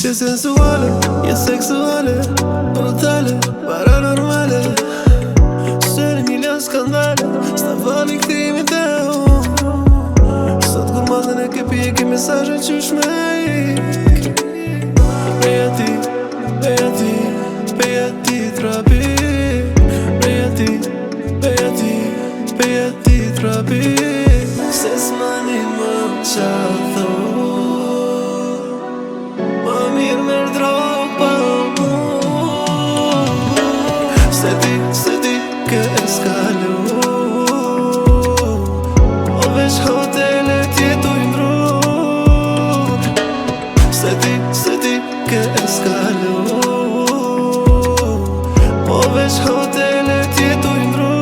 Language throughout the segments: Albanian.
Je sensuale, je seksuale, brutale, paranormale. Se në milion skandale, s'ta fali këthimi të unë. Sot kur mazën e ke pi e ke mesazhe qysh me ik. Prej ati, prej ati, prej ati trapi. Prej ati, prej ati, prej ati trapi. Se s'mani më qa thu. Ma mirë merr drog pa mu. Se ti, se ti ke eskalu. O veç hotelet jetu i ndru. Se ti, se ti ke eskalu. Po veç hotelet jetu i ndru.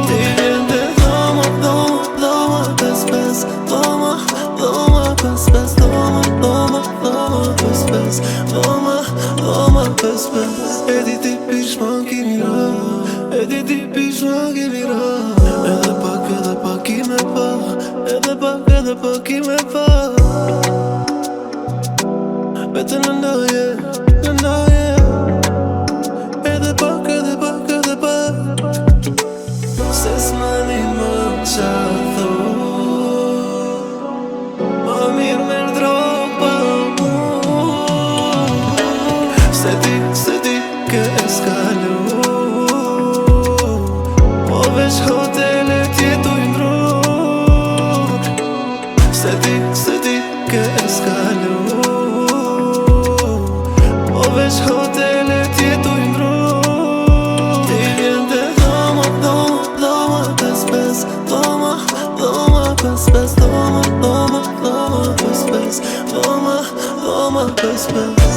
Ti vjen të dhoma, dhoma, dhoma, pes, pes. Dhoma, dhoma, pes, pes. Dhoma, dhoma, dhoma, pes, pes. Dhoma, dhoma, pes, pes. E di ti pishman kemi ra. E di ti pishman kemi ra. Edhe pak, edhe pak i me pa. Edhe pak, edhe pak i me pa. Vetëm në ndoje, në ndoje. Edhe pak, edhe pak, edhe pak. Se s'mani më qa thu. Ma mirë merr drog pa mu. Se ti, se ti ke eskalu. Po veç hotelet jetu i ndru. Se ti, se ti ke eskalu. Po veç hotelet jetu i ndru. Ti vjen të dhoma, dhoma, dhoma, pes, pes. Dhoma, dhoma, pes, pes. Dhoma, dhoma, dhoma, pes, pes. Dhoma, dhoma, pes, pes.